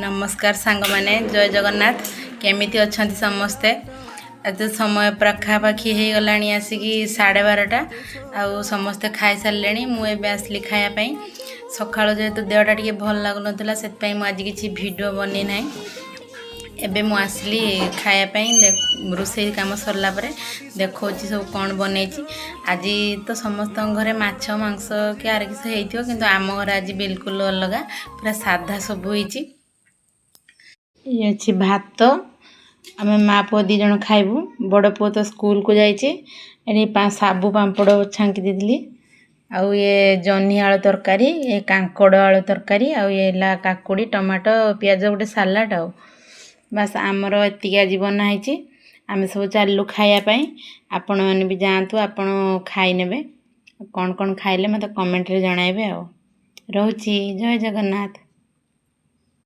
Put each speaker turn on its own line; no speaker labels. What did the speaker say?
ନମସ୍କାର ସାଙ୍ଗମାନେ, ଜୟ ଜଗନ୍ନାଥ। କେମିତି ଅଛନ୍ତି ସମସ୍ତେ? ଆଜି ସମୟ ପାଖାପାଖି ହେଇଗଲାଣି ଆସିକି 12:30, ଆଉ ସମସ୍ତେ ଖାଇସାରିଲେଣି। ମୁଁ ଏବେ ଆସିଲି ଖାଇବା ପାଇଁ। ସକାଳୁ ଯେହେତୁ ଦେହଟା ଟିକେ ଭଲ ଲାଗୁନଥିଲା, ସେଥିପାଇଁ ମୁଁ ଆଜି କିଛି ଭିଡ଼ିଓ ବନେଇ ନାହିଁ। ଏବେ ମୁଁ ଆସିଲି ଖାଇବା ପାଇଁ। ରୋଷେଇ କାମ ସରିଲା ପରେ ଦେଖାଉଛି ସବୁ କ'ଣ ବନେଇଛି। ଆଜି ତ ସମସ୍ତଙ୍କ ଘରେ ମାଛ, ମାଂସ କି ଆର କିଛି ହେଇଥିବ, କିନ୍ତୁ ଆମ ଘରେ ଆଜି ବିଲକୁଲ ଅଲଗା, ପୁରା ସାଧା ସବୁ ହେଇଛି। ଇଏ ଅଛି ଭାତ। ଆମେ ମା ପୁଅ 2 ଜଣ ଖାଇବୁ। ବଡ଼ ପୁଅ ତ ସ୍କୁଲକୁ ଯାଇଛି। ଏଠି ସାବୁ ପାମ୍ପଡ଼ ଛାଙ୍କି ଦେଇଥିଲି। ଆଉ ଇଏ ଜହ୍ନି ଆଳୁ ତରକାରୀ, ଏ କାଙ୍କଡ଼ ଆଳୁ ତରକାରୀ, ଆଉ ଇଏ ହେଲା କାକୁଡ଼ି, ଟମାଟୋ, ପିଆଜ, ଗୋଟେ ସାଲାଡ଼। ଆଉ ବାସ୍, ଆମର ଏତିକି ଆଜି ବନା ହେଇଛି। ଆମେ ସବୁ ଚାଲିଲୁ ଖାଇବା ପାଇଁ। ଆପଣମାନେ ବି ଯାଆନ୍ତୁ, ଆପଣ ଖାଇନେବେ। କ'ଣ କ'ଣ ଖାଇଲେ ମୋତେ କମେଣ୍ଟରେ ଜଣାଇବେ। ଆଉ ରହୁଛି, ଜୟ ଜଗନ୍ନାଥ।